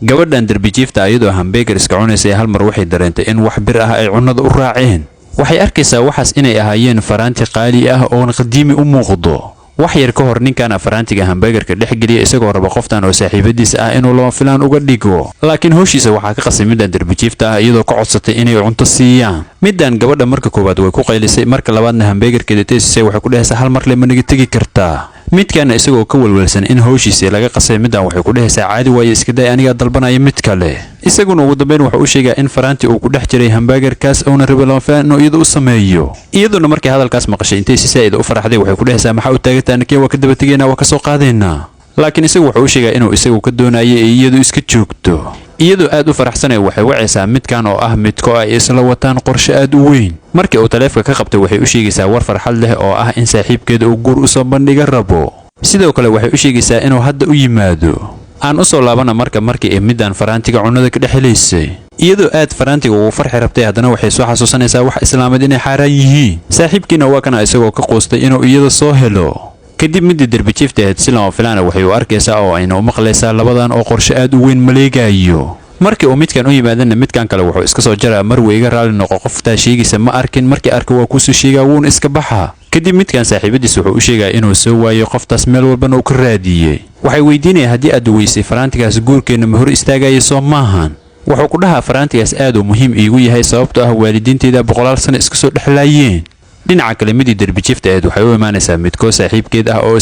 Gabadhan derbijiifta iyadoo hambeegar iska cunaysay, hal mar waxay dareentay in wax bir ah ay cunnada u raaceen. Waxay arkaysaa waxaas inay ahaayeen faraanti qaali ah oon qadiimi u muuqdo. Wax yar ka hor ninkaana faraantiga hambeegarka dhex geliya, isagoo raba qoftan oo saaxiibadiisa ah inuu lama filaan uga dhigo, laakiin howshiisa waxaa ka qasay middan derbijiifta ah, iyadoo ka codsatay inay cunto siiyaan. Middan gabadha marka koowaad way ku qaylisay, marka labaadna hambeegarkeeda teesisay. Waxay ku dhehaysaa, "Hal mar le ma naga tegi kartaa?" Midkaana isagoo ka welwelsan in howshiisii laga qasay, middan waxay ku dhehaysaa, "Caadi waaye, iska day, anigaa dalbanaya mid kale." Isaguna ugu dambeyn wuxuu u sheegaa in faraanti uu ku dhex jiray hambeegarkaas, uuna rabay lama filaan inuu iyada u sameeyo. Iyaduna markay hadalkaas maqashay, intay si saa'id u faraxday, waxay ku dhehaysaa, "Maxaa u taagantaa? Nakee, waa ka daba tegaynaa, waa ka soo qaadaynaa." Laakiin isagu wuxuu u sheegaa inuu isagu ka doonayay ee iyadu iska joogto. Iyadoo aad u faraxsanay, waxay wacaysaa midkan oo ah midko ay isla wataan qorshe aad u weyn. Markii uu taleefka ka qabtay, waxay u sheegaysaa war farxad leh oo ah in saaxiibkeeda uu guur usoo bandhiga rabo. Sidoo kale waxay u sheegaysaa inuu hadda u yimaado. Aan u soo laabana marka markii ay middan faraantiga cunnada ka dhex helaysay, iyadoo aad faraantiga ugu farxi rabtay, haddana waxay soo xasuusanaysaa wax islaameed inay xaaraan yihiin. Saaxiibkiina waa kana isagoo ka quustay inuu iyada soo helo. Kadib midii derbijiifta ahayd si lama filaana waxay u arkaysaa oo ayna u maqlaysaa labadan oo qorshe aad u weyn maleegayo. Markii uu midkan u yimaadana, midkan kale wuxuu iska soo jaraa, "Marwe, iga raalli noqo, qoftaa sheegaysa ma arkin, markii arka waa kuusoo sheegaa," wuuna iska baxa. Kadib midkan saaxiibadiis wuxuu u sheegaa inuu soo waayay qoftaas, meel walbana uu ka raadiyey. Waxay weydiinayaan, "Haddii aad weysay faraantigaas, guurkeenna ma hor istaagaya soo maahan?" Wuxuu ku dhahaa, "Faraantigaas aad uu muhiim iigu yahay, sababtoo ah waalidiinteyda boqolaal sano iska soo dhexlaayeen." Dhinaca kale, midii derbijiifta ahayd waxay u imaanaysaa midkoo saaxiibkeed ah oo